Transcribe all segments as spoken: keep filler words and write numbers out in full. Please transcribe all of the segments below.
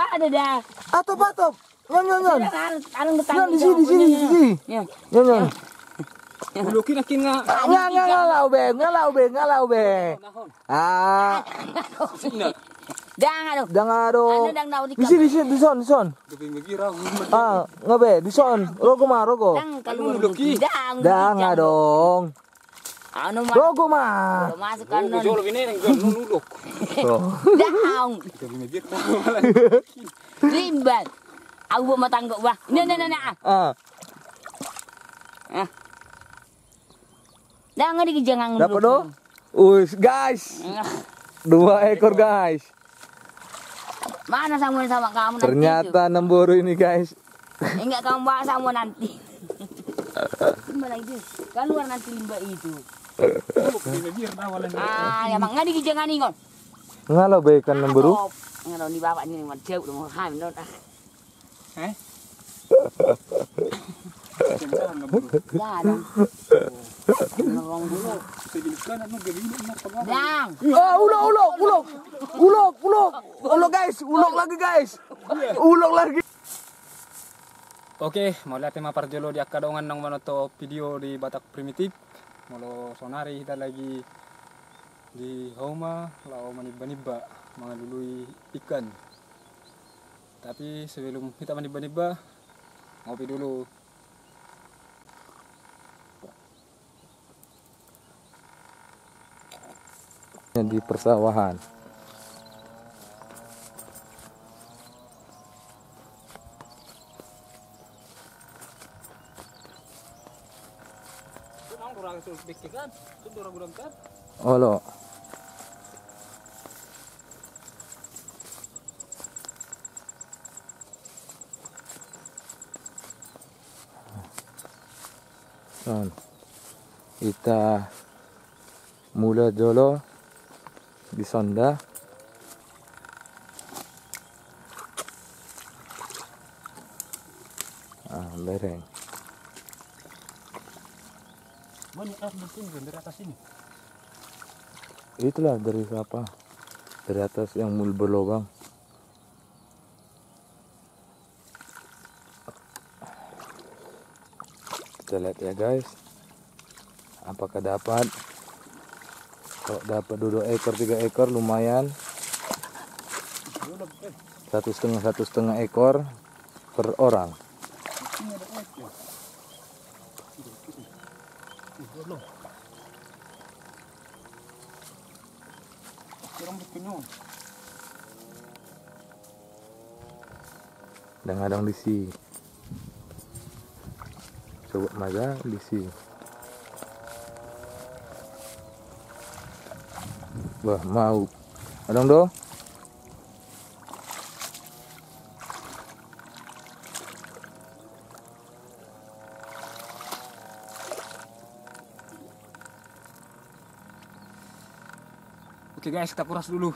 Ada dah. Atop, atop. Ngan, ngan, ngan. Ngan, di sini, di sini, di sini. Ya. Ngan, ngan. Uluki na kini. Ngan, ngan, ngan, laho be, ngan, laho be, ngan, laho be. Ah. Dang, anu. Dang, anu. Anu, dang, dang, di sini, di sini, di son, di son. Ah, nga be, di son. Rogo ma, rogo. Dang, kalau uluki. Dang, dang, dang. Anu ma. Rogo ma. Kalau masuk kan. Rogo jolo binereng jolo nunuluk. Daong. Kita bini biar tahu malah. Limban. Au buat matanggo bah. Nah, nah, nah, nah. Ah. Ah. Nah, nggak dikijangan. Dapat do? Uis, guys. Dua ekor, guys. Mana Samuel sama kamu nanti? Ternyata itu. Namboru ini, guys. Enggak kamu bawa Samuel nanti. Mana itu? Keluar nanti limbah itu. Ah, ya, Bang, nggak dikijangan ingon. Ngalo be ikan namboru. Ngalo di bawah ini, Bang. Jauh dong, ham, dong. Eh? Dang. Ah, ulok, ulok, ulok. Ulok, ulok. Ulok, guys, ulok lagi, guys. Ulok lagi. Oke, mauliate ma parjolo di angka dongan naung manonton video di Batak Primitif. Molo sonari hita lagi di hauma laho manimba-nimba mangalului ikan. Tapi sebelum hita manimba-nimba, ngopi dulu. Di persawahan. Olo. Son. Hita mula jolo di son da. Ah, bereng. Banyak air di sini, dari atas ini. Itulah dari apa? Dari atas yang mul-, berlobang. Kita lihat ya, guys. Apakah dapat? Kalau dapat dua, dua ekor, tiga ekor, lumayan. Satu setengah, satu setengah ekor per orang. Dang adong disi. Coba ma dang disi. Bah, mau. Adong do? Oke guys, kita kuras dulu.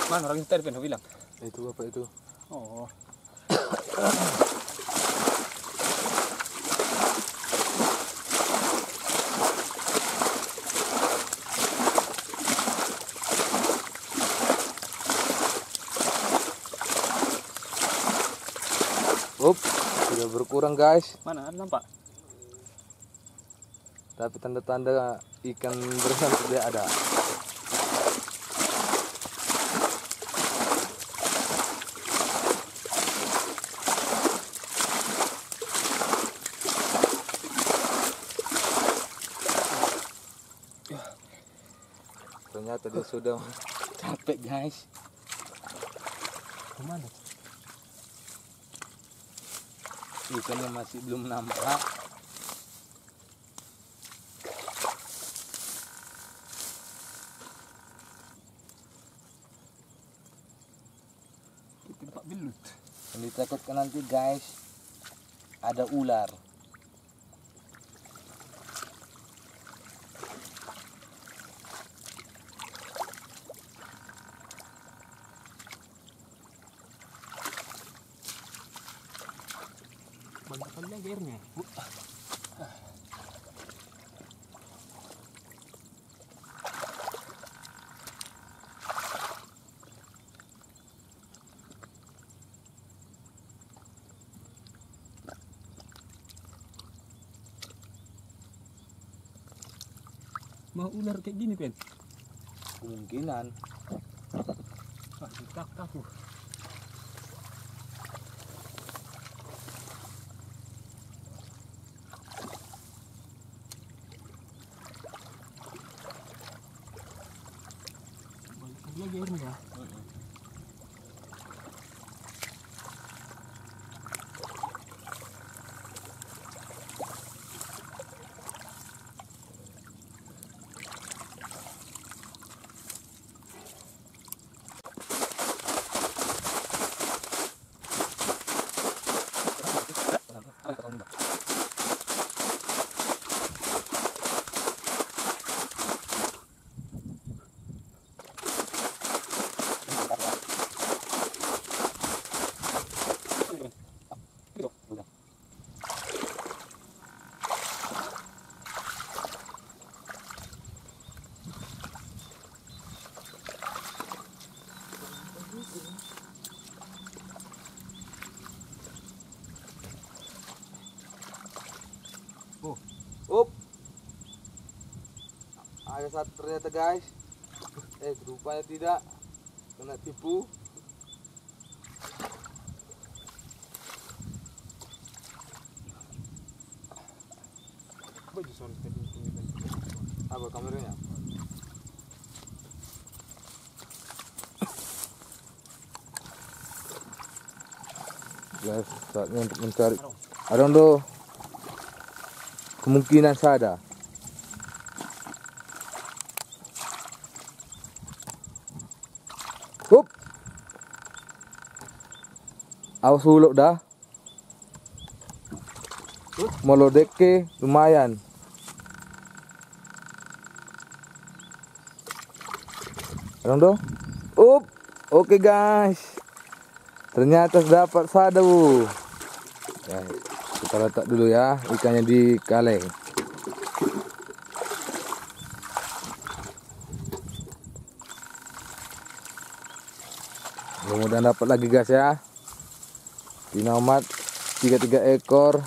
Mana orang tadi pernah bilang? Itu apa itu? Oh. Up, sudah berkurang, guys. Mana? Ada nampak? Tapi tanda-tanda ikan berenang tidak ada. Ternyata dia sudah capek, guys. Kemana? Ikannya masih belum nampak. Tempat belut. Yang ditakutkan nanti, guys, ada ular. Banyak kali lagi airnya. Mau ular kayak gini, Pen? Kemungkinan. Wah, tak tahu. Banyak lagi airnya ya. Oh. Up. Ada satu ternyata, guys. Eh, rupanya tidak. Kena tipu. Apa kameranya? Guys, saatnya untuk mencari. Adong do. Kemungkinan sada. Hup. Awas ulok da. Molo dengke lumayan. Adong do. Up. Oke, guys. Ternyata dapat sada, Bu. Ya, kita letak dulu ya ikannya di kaleng. Mudah-mudahan dapat lagi, guys, ya. Pinomat tiga-tiga ekor.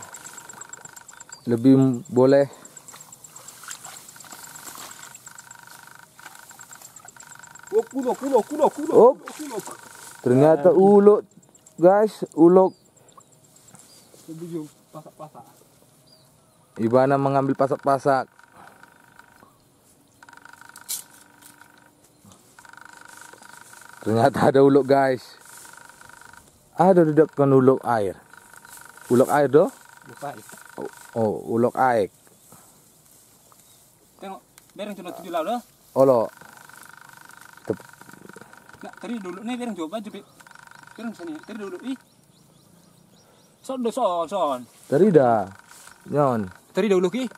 Lebih boleh. Wah, ulok, ulok, ulok, ulok, oh, ulok, ulok. Ternyata ulok, guys, ulok. Lebih jauh, pasak-pasak. Ibana mengambil pasak-pasak. Ternyata ada ulok, guys. Ada di dekat ulok air. Ulok air do? Ulok air. Oh, oh, ulok aek. Tengok, bereng tu na tuju laho do. Olo. Tep- Nah, tadi dulu nih bereng coba jepit. Bereng sini, tadi dulu. Ih. Son do, son, son. Tarida. Nyon. Tarida ulok i.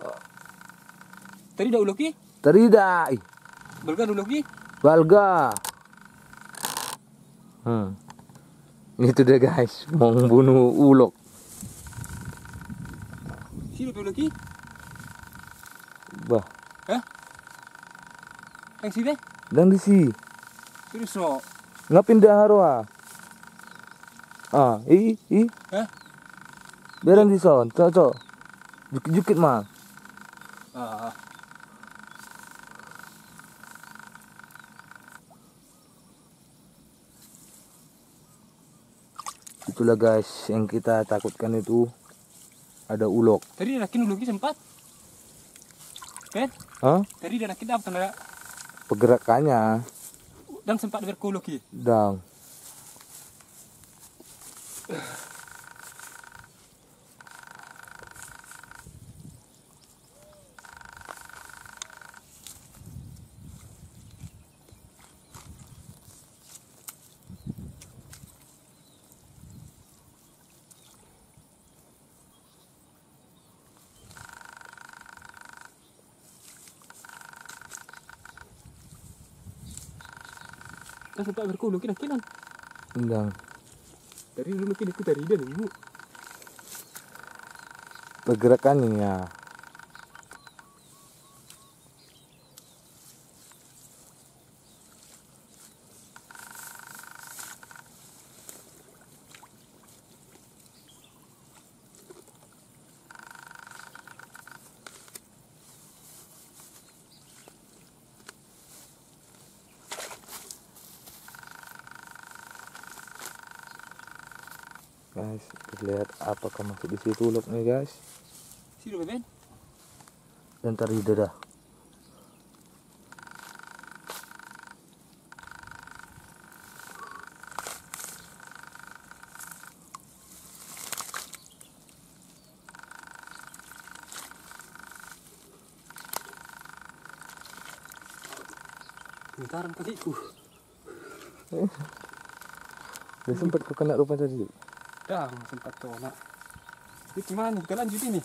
Tarida ulok i. Tarida. Ih. Balga do ulok i. Balga. Hmm. Itu dia, guys, mau bunuh ulok. Sini ulok i. Bah. Hah? Dang si be? Dang disi. Serius lo? Nga pindah haroa. Ah, i, i. Hah? Bereng dison, cok, cok. Jukit-jukit ma. Ah, ah. Itulah, guys, yang kita takutkan itu, ada ulok. Tadi dia nakin ulok i sempat. Kan? Hah? Tadi dia nakin apa tanda? Pergerakannya. Ndang sempat berkuluk i. Ndang. Kan sempat berkuluk i, nangkin. Ndang. Dari dulu kini ku dari dia dulu. Pergerakannya. Guys, kita lihat apakah masih di situ ulok nih, guys. Sini, Ben. Dan tadi dah. Getaran kakiku. Dia sempat kau kena rupa tadi. Ndang sempat kau nak. Ini gimana? Kita lanjut ini.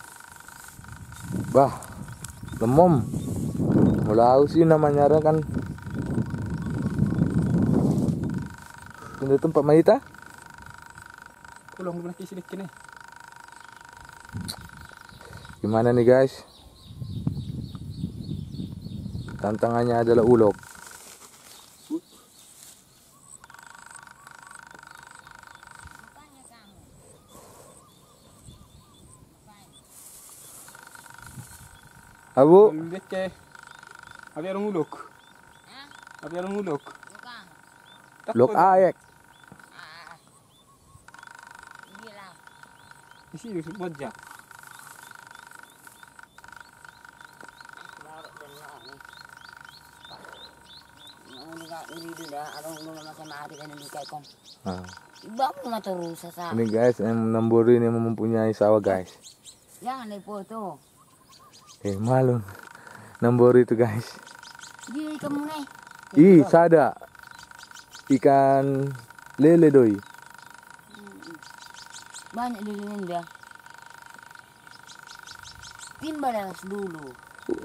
Bah, lemom. Molo au si namanya kan. Ini tempat ma hita. Ulang lagi sedikit nih. Gimana nih, guys? Tantangannya adalah ulok. Abu. Lembek ke. Abi arung ulok. Abi arung ulok. Ulok aek. Isi bajak. Ah. Ini guys, yang Namboru ini mempunyai sawah, guys. Jangan dipoto. Eh, malum. Namboru itu, guys. Dia ikan muna. Ih, sada. Ikan lele do i. Banyak lele dia. Timba lewas dulu.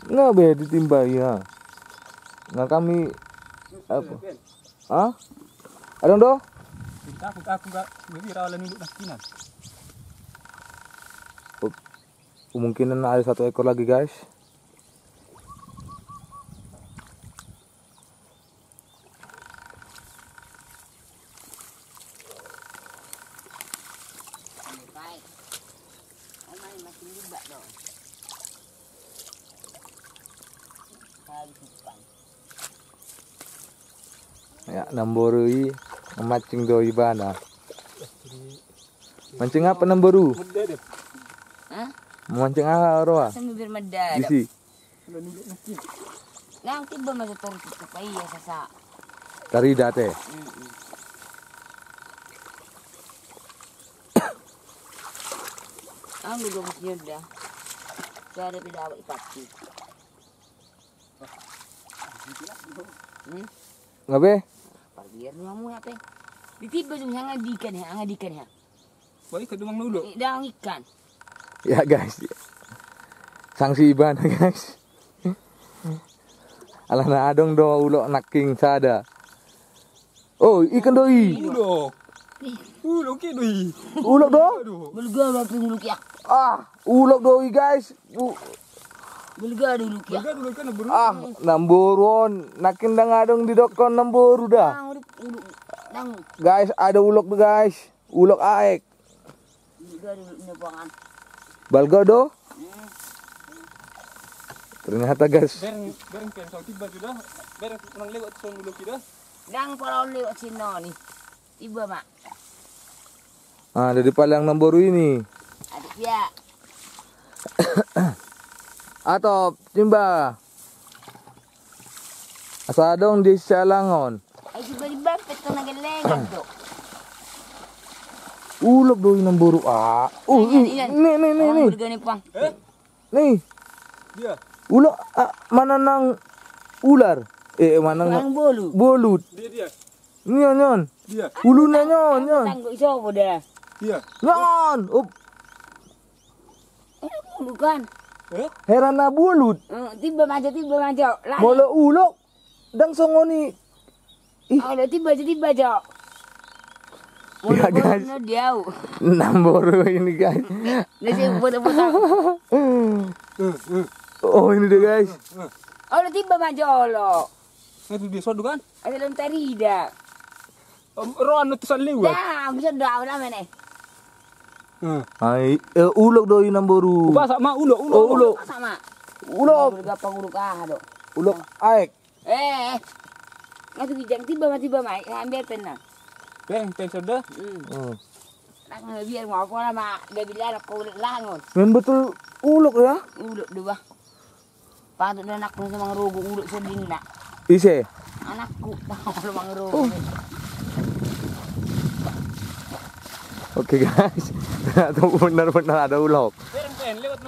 Nga be ditimba ia. Nga kami apa? Hah? Adong do? Takut aku gak lebih rawa lagi duduk nangkinan. Kemungkinan ada satu ekor lagi, guys. Ya, Namboru i memancing do ibana. Mancing apa, Namboru? Hah? Memancing aha roa? Sambil bermedar. Bisi. Nang tiba masa torus itu pa iya sasa. Tarida te. Mm-mm. Ang duduk sini dah. Saya ada tidak awak ipati. Hmm? Nga be? Parbiar nu amu apa? Ditiba jung hanga dikan ya, hanga dikan ya. Wah, ikan dumang dulu. Eh, dang ikan. Ya, guys. Sanksi ibana, guys. Alana adong do ulok nangkin sada. Oh, ikan do i. Ulok. Ulok i do i. Ulok do? Aduh. Balga berarti ulok ya. Ah, ulok do i, guys. U- Balga do ulok ya. Balga do ulok ya, Namboru. Ah, Namboru on. Nangkin dang adong didokkon Namboru da. Dang, ulok, ulok. Dang. Guys, ada ulok do, guys. Ulok aek. Balga do? Ternyata, guys. Bereng, bereng pe, so tiba sudah. Bereng nang lewat son dulu kita. Dang pala lewat sini ni. Tiba, Mak. Ah, dari palang Namboru ini. Adik dia. Atau timba. Asa adong di sialang on. Ai si bali bapet tu na gelengan tu. Ulok do i namboru. Ah. Uh, Ian, uh, Ian. Nih, nih, nih, nih. Burgani pang. Nih. Dia. Ulok, ah, manang ular. Eh, manang bolut. Bolut. Dia, dia. Nyon, nyon. Dia. Uluna nyon, nyon. Tanggo iso boda. Dia. Nyon. Up. Bukan. Eh? Heran na bolut. Eh, tiba majo, tiba majo. Molo ulok. Ndang songon i. Ih. Olo, tiba jo, tiba jo. Ya, guys. Namboru ini, guys. Na si foto-foto. Oh, ini dia, guys. Olo, tiba majo olo. Itu dia sodu kan? Ada lontarida. Roan tu saliwat. Dah, bisa dah, dah mana? Ai, eh, ulok do i namboru. Pasak ma ulok, ulok. Oh, ulok. Pasak ma. Ulok. Gampang ulok ah do. Ulok aek. Eh, eh. Nga tu gijang tiba ma, tiba ma, ambil pena. Peng, peng soda. Hmm. Nak biar mau apa nama dia bilang aku langon. Memang betul ulok ya? Ulok dua. Patut do anakku sama ngerogo ulok sedin nak. Ise? Anakku, tahu lu mangerogo. Oke, guys, ternyata benar-benar ada ulok.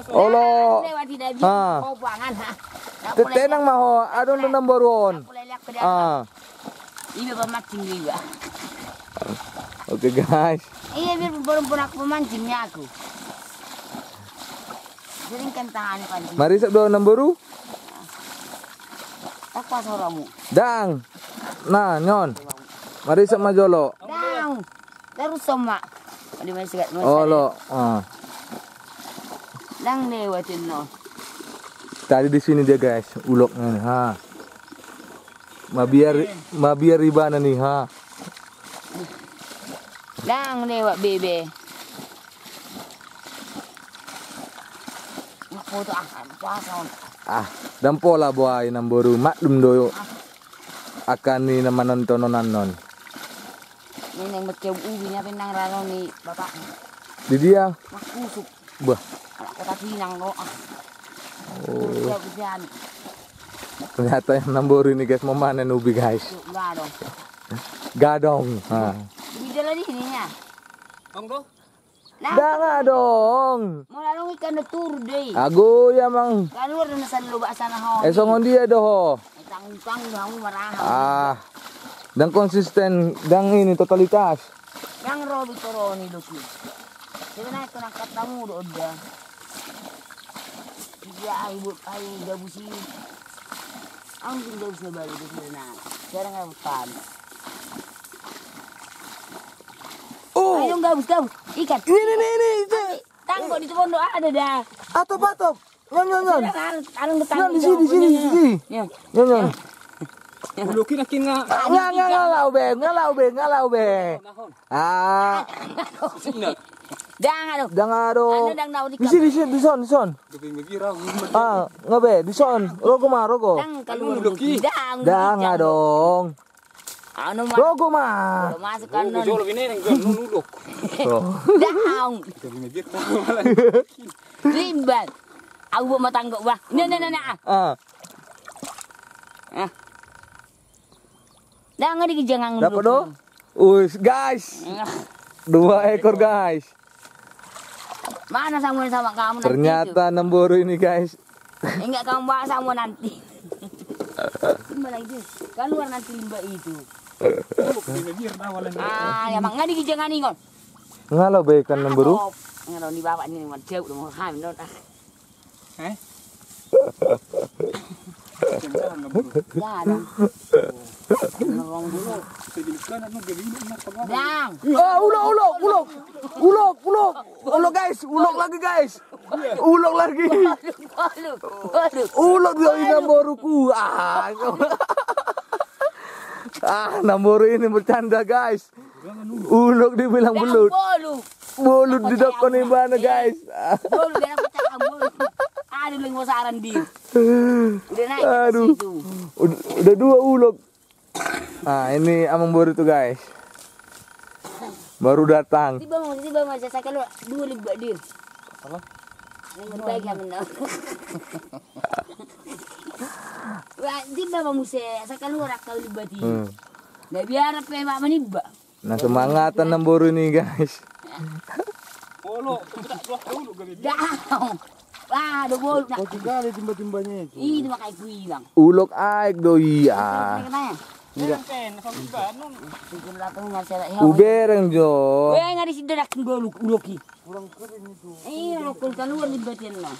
Olo. Lewat tidak bisa. Ah. Kau pangan ha. Tenang ma ho, adong do namboru on. Ah. Iba pemancing iba. Oke, guys. Iya, biar baru pun aku pemancingnya aku. Sering kan tangan kan. Marisap do namboru. Tak pas oramu. Dang. Nah, nyon. Marisap ma jolo. Dang. Terus sama. Olo. Ah. Dang lewat no. Tadi di sini dia, guys, uloknya nih, ha. Mabiar, mabiar ibana nih, ha. Dang lewat bebe. Ah, dang pola boa i namboru, maklum do. Akan ni na manontonon annon. Ini yang macam ubi nya pinang rano ni bapak. Di dia. Makusuk. Bah. Anak kota pinang do. Oh. Ternyata yang namboru ini, guys, mau manen ubi, guys. Gadong. Gadong. Ha. Di jalan ini nya. Bang do. Dang adong. Mau lalu ikan do tur deh. Ago ya mang. Kan luar na san lobak sana ho. Eh, songon dia do ho. Tanggung-tanggung hamu maraha. Ah. Dang konsisten, dang ini totalitas. Dang robi toroni doki. Sebenarnya kena katamu do oda. Iya, ai buat ai gabus ini. Ang gabus na balik itu na. Sekarang aku tan. Oh. Ayo gabus, gabus. Ikan. Ini, ini, ini, ini. Tanggo di tu pondok ada dah. Atop, atop. Nyan, nyan, nyan. Nyan, di sini, di sini, di sini. Nyan, nyan. Uluki na kinga. Nga, nga, nga lau be, nga lau be, nga lau be. Ah. Dang adong. Dang adong. Di sini, di sini, di son, di son. Ah, nga be, di son. Rogo ma, rogo. Dang adong. Anu ma. Rogo ma. Masuk kan non. Jolo bine nang jolo nuluk. Daong. Limban. Au buat matanggo bah. Nah, nah, nah, nah. Ah. Ah. Dah nggak dikijangan. Dapat do? Uis, guys. Dua ekor, guys. Mana sama sama kamu nanti? Ternyata namboru ini, guys. Enggak kamu bawa sama nanti. Keluar nanti limbah itu. Ah, ya mang ngadi jangan ingon. Ngalo be kan namboru. Ngalo di bapak ini mah jauh dong kami dong. Eh? Dang. Oh, ulok, ulok, ulok. Ulok, ulok. Ulok, guys, ulok lagi, guys. Ulok lagi. Ulok dia ini namboruku. Ah. Ah, namboru ini bercanda, guys. Ulok dibilang belut. Belut didokkon ibana, guys. Aduh, udah dua ulok. Ah, ini amang boru tu, guys. Baru datang. Tiba mau, tiba mau saya kalau dua lebak dir. Apa? Ini baik ya benar. Timba ma muse, asa kaluar angka limbat i. Hmm. Na biar pe ma manimba. Na semangatan namboru ni, guys. Bolo, dao. Wah, do boluk na. Kau tinggal di timba-timbanya itu. Ih, itu makanya ku bilang. Ulok aek do ia. Iya. Ubereng jo. Weh, nggak di sini dah boluk, ulok i. Kurang kering itu. Iya, ulok kaluar di batin lah.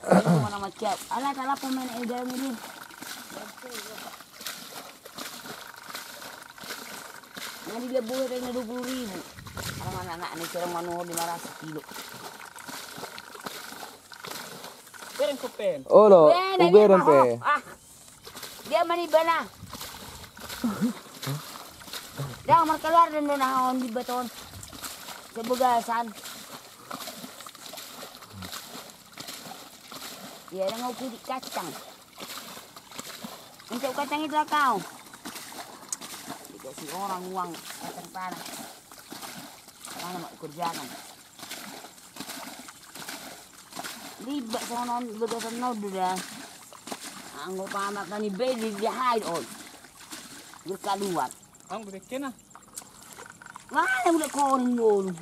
Itu mana macam? Alah, kalau pemain edan ini. Yang dia buat yang dua puluh ribu. Orang anak-anak ni, orang manu lima ratus kilo. Bereng kopen. Olo, ubereng pe. Ah. Dia manimba na. Dia markaluar dan dona on di beton. Sebegasan. Iya, dia ngau kidik kacang. Untuk kacang itu kau. Dikasih orang uang kacang tanah. Mana mau kerjakan? Libak sonon bagasan nau do da. Anggo pamak na ni beli di hai oi. Berkaluar. Ang bebek kena. Mana udah koring dulu.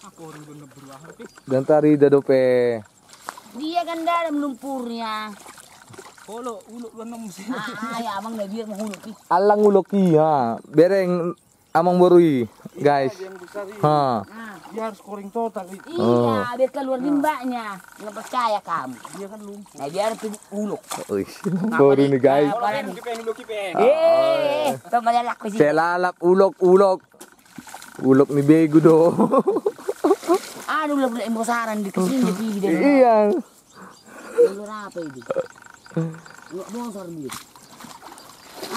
Aku orang guna beruah tapi. Dan tari da dope. Dia kan dalam lumpurnya. Kolo ulok dua enam sih. Ah, ya abang dah dia mau ulok. Alang ulok iya. Bereng Amang boru i, guys. Iya, yang besar ini. Ha. Dia harus koring total itu. Iya, biar keluar limbaknya. Nggak percaya kamu. Dia kan lumpur. Nah, biar tuh ulok. Wih, boru ni, guys. Apa lagi? Eh, sama dia laku sih. Selalap ulok, ulok. Ulok ni begu do. Anu, ulok, ulok bosaran di kesini, di, di. Iya. Ulok apa itu? Ulok bosar dia.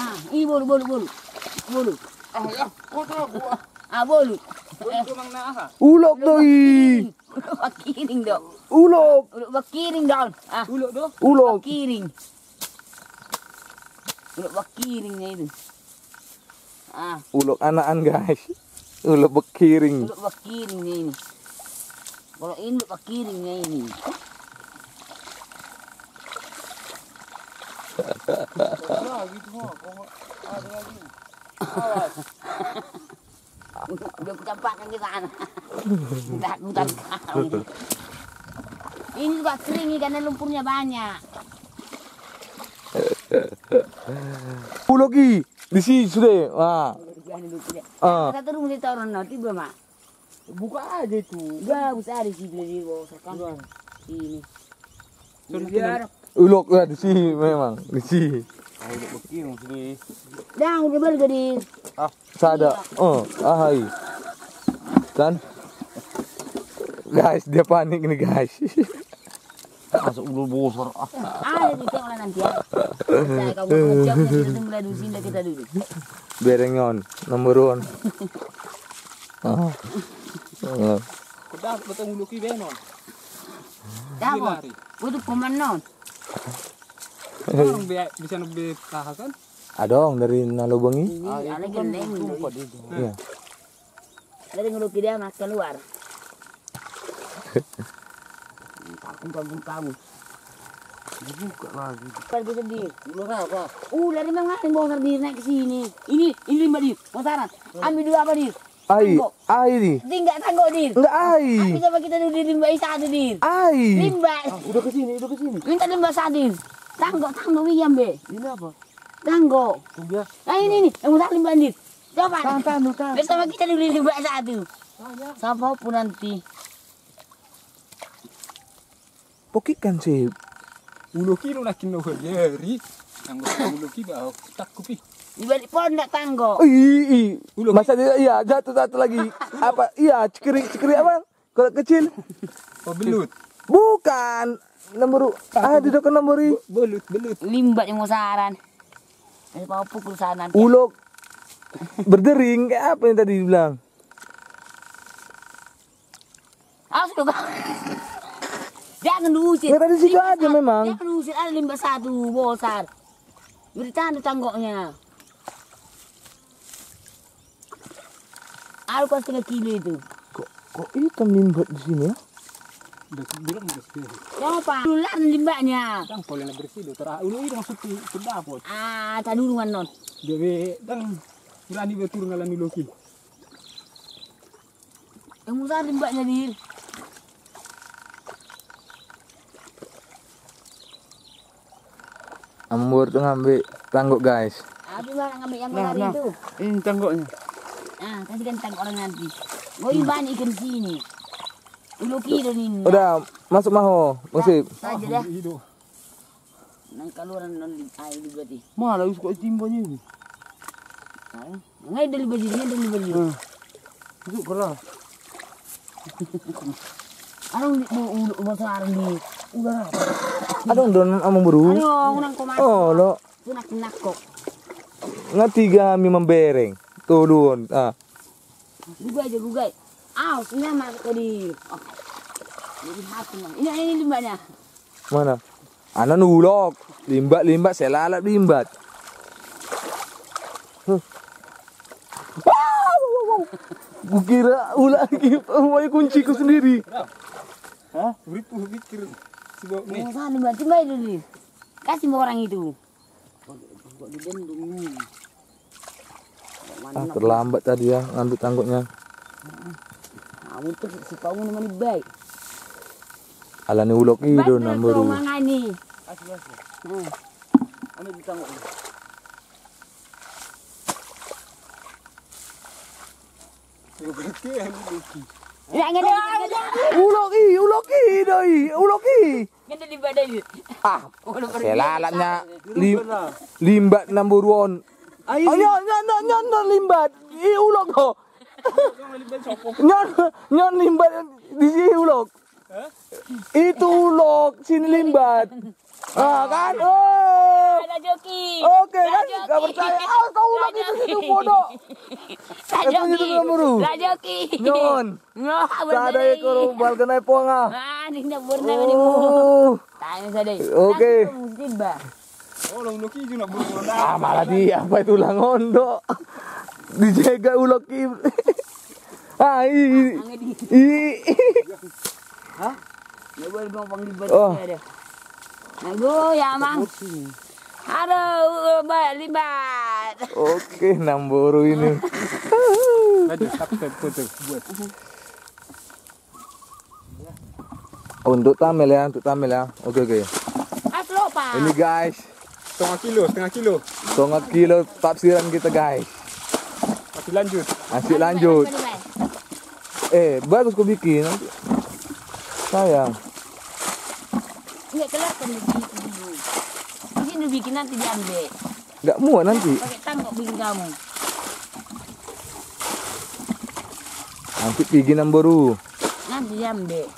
Ah, ini bolu, bolu, bolu. Bolu. Ah, ya, kau tahu gua. Ah, bolu. Bolu cuma na aha. Ulok do i. Ulok bakiring do. Ulok. Ulok bakiring do. Ah. Ulok do. Ulok. Bakiring. Ulok bakiring na itu. Ah. Ulok anakan, guys. Ulok bekiring. Ulok bekiring na ini. Kalau ini ulok bekiring na ini. Ada lagi. Udah kucampakkan ke sana. Udah, udah. Ini juga kering, karena lumpurnya banyak. Ulok i. Di si sude. Wah. Ah. Satu rumah di toron no, tiba ma. Buka aja itu. Enggak, buka di sini, di bawah sana. Ini. Biar. Ulok ya di si memang, di si. Dah, udah balik di. Ah, sada. Oh, ah, hai. Kan? Guys, dia panik nih, guys. Masa ulo bosor, ah. Ah, jadi tengok lah nanti ya. Saya kamu siap, nanti kita mulai dulu, sini kita dulu. Bereng on, nomor on. Ah. Ah. Pedas betul ulo ki benon. Dah, dia lari. Butuh pemen non. Orang be-, bisa lebih tahan kan? Adong dari na lobang i. Iya, ada itu kan gendeng. Tumpah itu. Iya. Ada yang ngeluki dia mas keluar. Takut kampung kamu. Dibuka lagi. Kan bisa di. Ular apa? Ular memang ada yang bosar di naik ke sini. Ini, ini limbak di. Bosaran. Ambil dua apa di? Ai, tanggo. Ai di. Di enggak tanggo di. Enggak ai. Ambil sama kita dulu di limbak i satu di. Ai. Limbak. Ah, udah ke sini, udah ke sini. Minta limbak satu di. Tanggo, tanggo, iya, Mbe. Ini apa? Tanggo. Tunggu ya. Nah, ini nih, yang udah limbak di. Coba. Tahan, tahan, tahan. Bersama kita dulu limbak satu. Ah, ya. Sampai pun nanti. Pokokkan sih. Ulo ki lu nakin no jeri. Yang ulo ki bau takkup i. Di balik pondok tanggo. Ih, ih. Ulo ki. Masa dia, iya, jatuh satu lagi. Apa? Iya, cekeri, cekeri apa? Kalau kecil. Oh, belut. Bukan. Nomor, ah, di dokter nomor i. Be-, belut, belut. Limbak yang mau saran. Ini mau pukul sana. Ulok berdering, kayak apa yang tadi dibilang? Awas lu, Bang. Jangan diusir. Ya, tadi situ ada memang. Jangan diusir, ada limbak satu, bosar. Beri tanda tanggoknya. Aku setengah kilo itu. Kok, kok hitam limbak di sini ya? Udah bilang udah sudah. Siapa? Ular limbaknya. Kan kalau yang bersih do, tera-, ulu itu maksud tu, tu dapot. Ah, tadi dulu non. Dia be, dang, berani betul ngalan ulu ki. Yang besar limbaknya, Dir. Amor tu ngambil tanggok, guys. Abi mana ngambil yang Nah, mana nah. itu? Ini tanggoknya. Ah, kasih kan tanggok orang nanti. Mau iban ikan sini. Ulu ki do ninna. Udah, masuk maho, Bang Sip. Saja dah. Nang kaluaran non di, ai di berarti. Mana us kok timbanya ini? Ngai dali bajir, ngai dali bajir. Hmm. Itu keras. Adong di, bu, ulu, bahasa Arab di, udah apa? Adong don amang boru. Aduh, unang komas. Oh, lo. Tunak-tunak kok. Nga tiga mi mambereng. Tuh, duon. Ah. Gugai aja, gugai. Awas, ini masuk ke di. Oh. Jadi hati, Bang. Ini, ini limbaknya. Mana? Anan ulok. Limbat, limbat, selalap limbat. Huh. Wow, wow, wow. Gua kira ular lagi, rumahnya kunciku sendiri. Hah? Urip, urip, kira. Coba nih. Mau sana, Bang, coba itu nih. Kasih mau orang itu. Kok dibendung nih? Ah, terlambat tadi ya ngambil tanggoknya. Nah, untuk si Paung ini baik. Alani ulok i do nang boru. Mangani. Asli, asli. Hmm. Ambil di tanggok ini. Ulok i, ulok i do i, ulok i. Ngena di badan. Ah, selalapnya lim-, limbat nang boru on. Ayo, nyon, nyon, nyon, nyon, limbat. I ulok do. Nyon, nyon limbat di si ulok. Itu ulok, sini limbat. Ah, kan? Oh. Ada joki. Oke, kan? Gak percaya. Ah, kau ulok itu, itu bodoh. Ada joki. Nyon. Ngon. Sada ekor balga nai poang ah. Ah, ninna borna mani mo. Oh. Tanya sada. Oke. Musibah. Oh, lo ulok i juna burung. Ah, malah di apa itu langondo. Dijega ulok i. Ah, i. I. Hah? Ya, gua gampang di bawah. Oh. Ada. Aduh, ya, Mang. Aduh, banyak limbat. Oke, nang boru ini. Lanjut, subscribe, foto, buat. Untuk thumbnail ya, untuk thumbnail ya. Oke, oke. Aslo, Pak. Ini, guys. Setengah kilo, setengah kilo. Setengah kilo tafsiran kita, guys. Masih lanjut. Masih lanjut. Eh, bagus kau bikin. Nanti sayang. Enggak keluar kan di sini dulu. Di sini bikin nanti diambil. Enggak muat nanti. Pakai tangkok bikin kamu. Nanti pigi nang boru. Nanti diambil.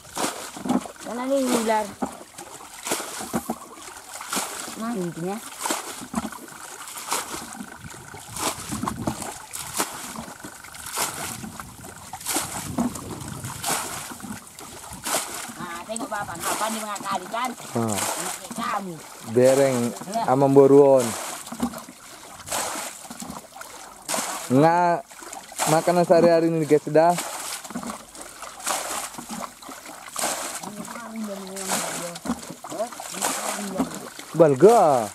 Karena ini ular. Nah, intinya. Nah, tengok Bapak, ngapa dia mengakali kan? Hmm. Pakai kamu. Bereng amang boru on. Nga makanan sehari-hari ini, guys, dah. Balga.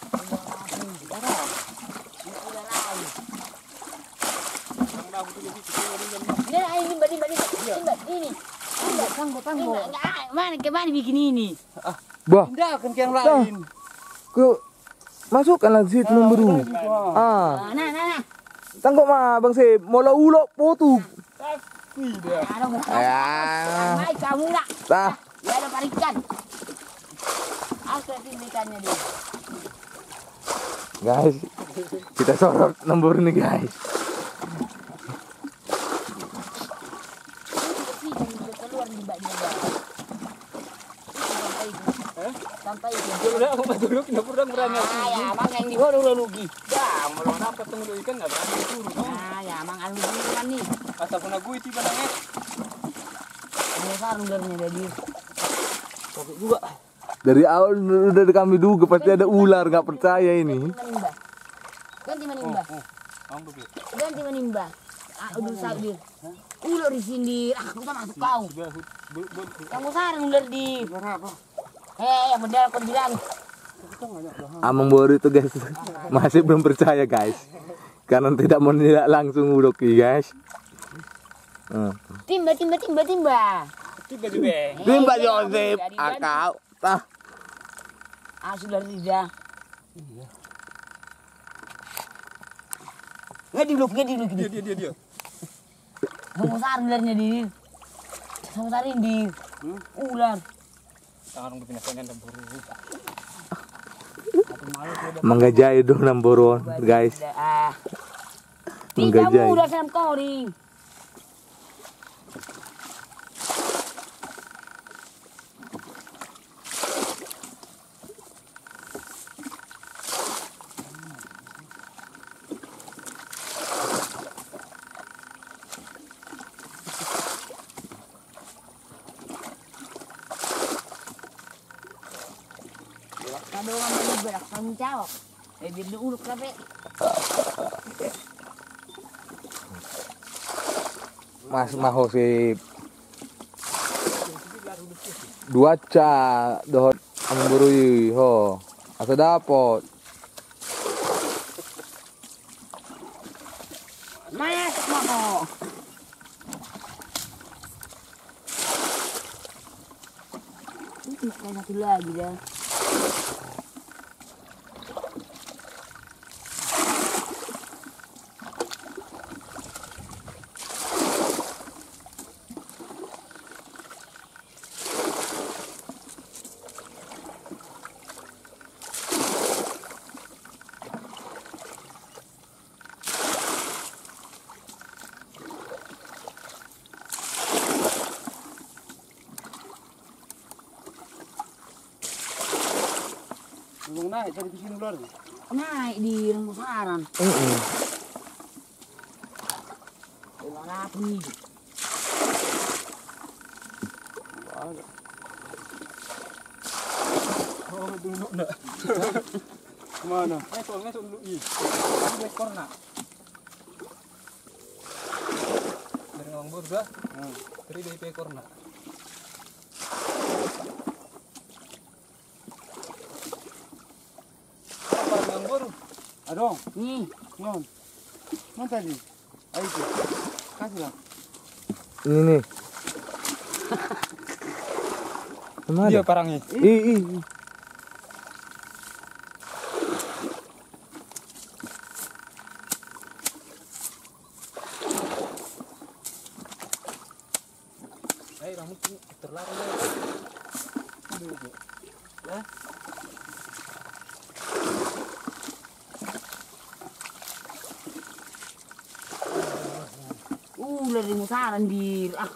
Ini, ini, ini, ini, ini. Tanggo, tanggo. Mana, ke mana bikin ini? Bah. Pindahkan ke yang lain. Ke Masukkan lagi situ, nang boru. Ah. Nah, nah, nah. Tangkok ma, Bang Sip, molo ulok potuk. Pasti dia. Aduh, ya. Baik kamu lah. Tah. Ya, ada parikan. Aku lihat ikannya dia. Guys, kita sorot nang boru nih, guys. Ini bersih, keluar di bak dia. Sampai itu. Hah? Sampai itu. Dia udah, aku betul, kenapa udah berani aku? Ah, ya, Mang, yang di bawah udah rugi. Ya, belum dapat tunggu ikan, nggak berani turun. Ah, ya, Mang, anu dulu kan nih. Asal kena gue tiba nangis. Ini sarung dari dia. Oke juga. Dari awal udah kami duga pasti ada ular, nggak percaya ini. Ganti menimba. Ganti menimba. Oh, oh. Ganti menimba. Ah, udah usah, Dir. Hah? Ular di sini. Ah, udah masuk kau. Kamu sarang ular di. Ular apa? Eh, yang benar kau bilang. Amangboru itu, guys, masih belum percaya, guys. Karena tidak mau lihat langsung udok ini, guys. Hmm. Timba, timba, timba, timba. Timba juga. Timba, Josep. Akau. Tah. Ah, sudah, sudah. Nggak diuluk, nggak diuluk. Dia, dia, dia, dia. Sama besar ularnya, Dir. Sama besar ini, Dir. Hmm? Ular. Tangan udah pindah tangan dan buru. Manggajai do namboru on, guys. Ah. Manggajai. Tidak mudah sama kau, Ring. Kadongan mani berak sama cawak. Eh, biar dia uluk, tapi. Mas, maho si dua ca dohot amangboru i, ho. Asa dapot. Mas, maho. Ini satu lagi dah. Memang naik dari sini ular. Naik di Renggosaran. Heeh. Ular apa nih? Oh, dulu nak. Mana? Eh, soalnya dulu i. Ini korna. Dari Ngawang Burga. Hmm. Dari D P korna. Apa Ngawang Burga? Adong. Nih. Non. Non tadi. Ayo itu. Kasih lah. Ini nih. Mana? Dia parangnya. Ih, ih, ih. Eh, rambut ini terlarang, ya. Hah? Uh, lari musaran, dir. Ah.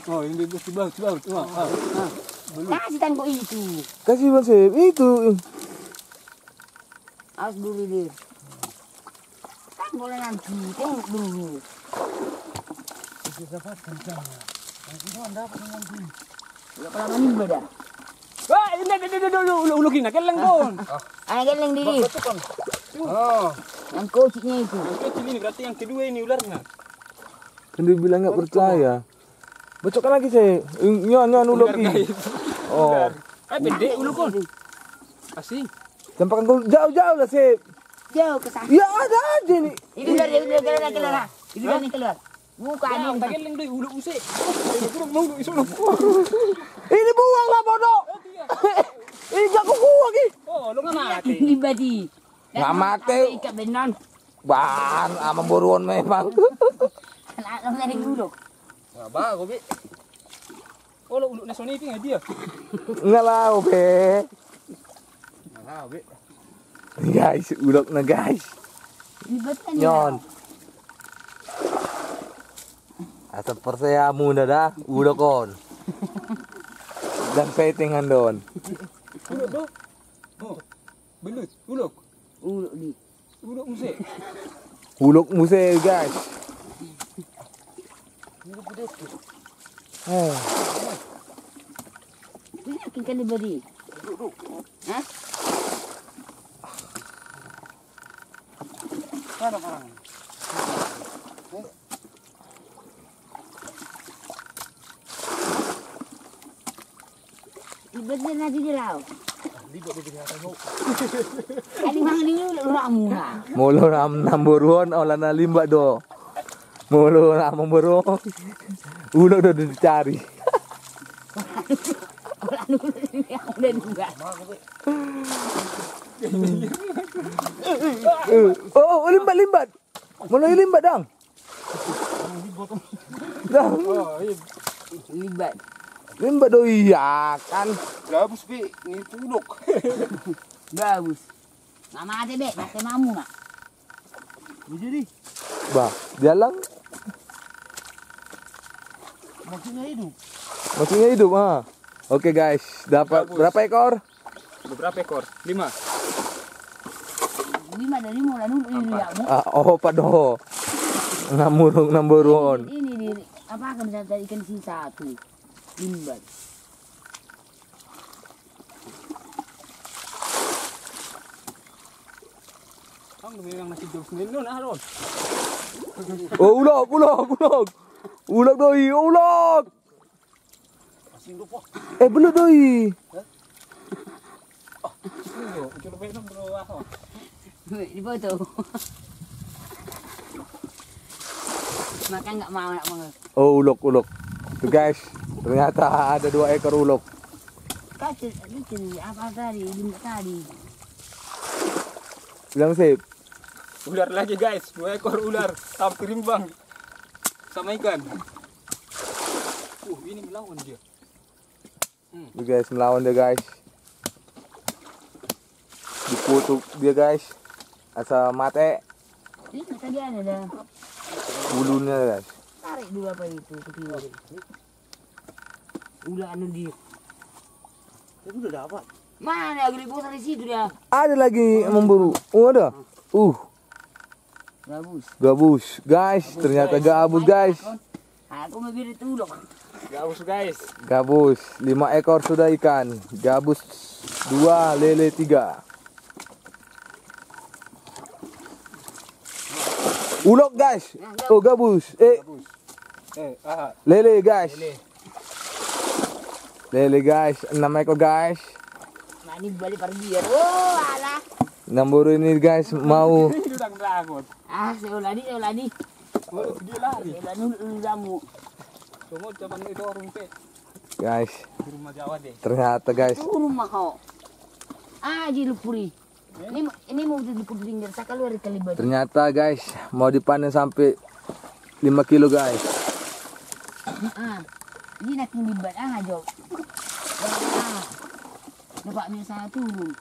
Oh, ini di bawah, di bawah, di bawah. Wah, ah, ah. Kasih tanggo itu. Kasih, Bang Sep, itu. Awas dulu, dir. Kan boleh nanti, tengok dulu. Bisa dapatkan ikannya. Yang itu anda apa dengan sini? Udah kelamaan ini, Bada. Wah, ini, ini, ini, ini, ini, uluk, uluk ini, keleng, Don. Ah, keleng, Didi. Bak, betul, Bang. Oh. Yang kociknya itu. Yang kecil ini, berarti yang kedua ini ularnya. Kan dia bilang nggak percaya. Bocokan lagi, sih. Nyon, nyon, uluk ini. Ular, guys. Oh. Ular. Eh, bede, uluk, Don. Asing. Tampakkan gol jauh-jauh lah, sih. Jauh ke sana. Ya, ada aja nih. Ini ular, ini ular, keluar, keluar. Ini ular, ini keluar. Bukan, ini. Wah, ini, tageleng doi, uluk use. Ini buang lah, bodoh. Oh, iya. Ini jago gua, Ki. Oh, lu nggak mati. Ini badi. Nggak mati. Ikat benon. Ban, amangboru on memang. Anak lo dari gulung. Nggak bagus, Bi. Oh, lo uluk na songon i pe nggak dia? Nggak lao, be. Nggak lao, be. Guys, uluk na, guys. Ribet kan. Nyon. Asa percaya muna da, uluk on. Dan setting andon. Uluk do. Oh, belut, uluk. Uluk di. Uluk muse. Uluk muse, guys. Uluk gede. Eh. Ini yakin kan di badi. Hah? Mana parang? Ibet dia nanti di laut. Tadi mangan ini udah ramuna. Molo ram namboru on, olah na limbat do. Molo ram namboru on, ulok do dicari. Olah nulu ini yang udah dua. Oh, oh, limbat, limbat. Molo i limbat, dang. Dang. Limbat. Limbat do iya kan. Gabus be, ni tuluk. Gabus. Nama ada be, mate mamuna. Jadi. Bah, jalan. Maksudnya hidup. Maksudnya hidup, ah. Oke guys, dapat berapa ekor? Berapa ekor? Lima. Lima dari mula nunggu ini ya. Ah, oh, pado. Namurung namboru on. Ini di apa akan bisa cari ikan sisa tuh. Limbat. Ang memang nasi jauh senen no nah ron. Oh, ulok, ulok, ulok. Ulok doi, ulok. Eh, belut doi. Di foto. Makan nggak mau nak mau. Oh, ulok, ulok. Tuh guys, ternyata ada dua ekor ulok. Kacil, kacil, apa tadi? Limbat tadi. Bilang sip. Ular lagi guys, dua ekor ular hampir imbang sama ikan. Uh, ini melawan dia. Ini guys, melawan dia guys. Dikutuk dia guys. Asa mate. Ini tadi ada dah. Bulunya guys. Tarik dulu apa itu ke timur. Udah anu dia. Itu udah dapat. Mana lagi di bosar di situ dia? Ada lagi memburu. Oh, ada. Uh. Gabus. Gabus, guys, ternyata gabus, guys. Aku mau beli tulung. Gabus, guys. Gabus, lima ekor sudah ikan. Gabus dua, lele tiga. Ulok, guys. Oh, gabus. Eh. Lele, guys. Lele, guys, enam ekor, guys. Mani balik pergi ya. Oh, alah. Namboru ini, guys, mau. Ah, seolah di, seolah di. Seolah di, seolah di. Guys. Ternyata, guys. Itu rumah kau. Ah, di lupuri. Ini, ini mau di pinggir, saya keluar di kalibat. Ternyata, guys, mau dipanen sampai lima kilo, guys. Ah, ini nak limbat, ah, jauh. Ah, nampak misalnya turun.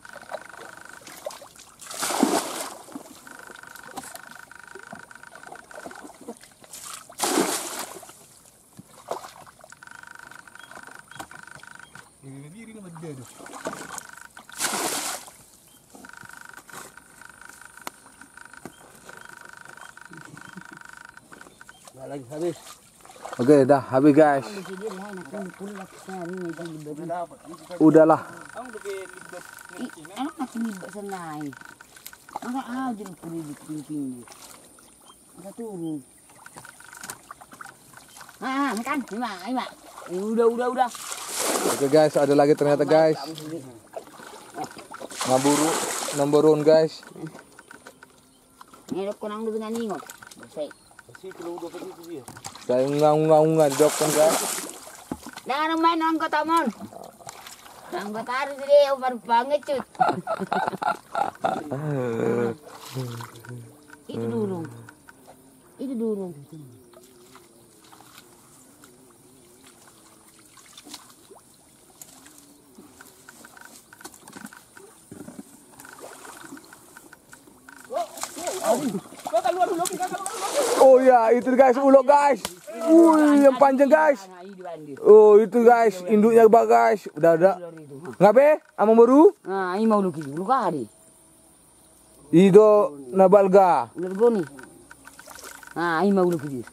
Nah, lagi habis. Oke, dah habis, guys. Udahlah. Enak masih limbat senai. Maka aja lu pergi di pinggir. Maka turun. Ah, kan, lima, lima. Eh, udah, udah, udah. Oke, guys, ada lagi ternyata, guys. Namboru, namboru on, guys. Ini aku nang dulu nani ngok. Saya unga-unga-unga di dokon, guys. Jangan main anggota mon. Anggota harus dia yang baru pangecut. Itu dulu. Itu dulu. Oh ya, itu guys, ulok guys. Wih, yang panjang guys. Oh, itu guys, induknya bah guys. Udah ada. Ngape? Amang boru? Nah, ini mau luki, luka hari. I do na balga. Ular goni. Nah, ima ulu kudis.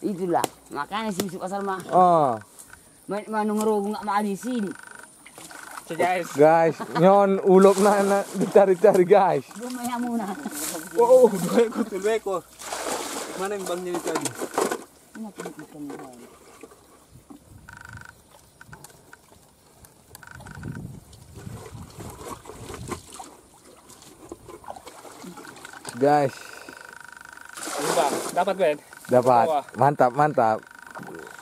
Itulah. Makanya si Yusuf asal mah. Ah. Ma-, manung rogo nggak mali sini. Guys, guys, on ulok na, na dicari-cari, guys. Lumayan muna. Oh, dua ekor, tolu ekor. Mana imbangnya ini tadi? Guys. Imbang. Dapat, Ben? Dapat. Wah. Mantap, mantap.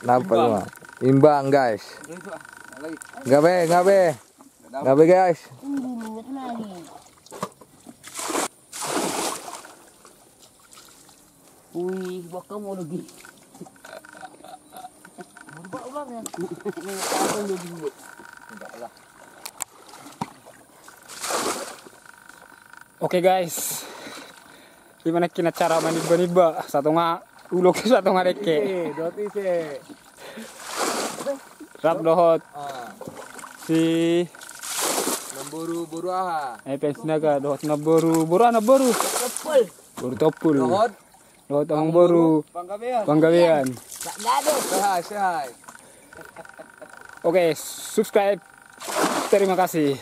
Nampak semua. Imbang, guys. Gabe, gabe. Gabe, guys. Wih, buat kamu lagi. Buat ular ya. Ini aku lagi buat. Enggak lah. Oke, guys. Ima nangkin acara manimba-nimba, satonga ulok, satonga dengke. Ise, dohot ise. Rap dohot. Ah. Si. Namboru, boru aha? Eh, fans naga, dohot namboru, boru aha, namboru? Tompul. Boru Tompul. Dohot. Dohot amangboru. Panggabean. Panggabean. Sahai, sahai. Oke, subscribe. Terima kasih.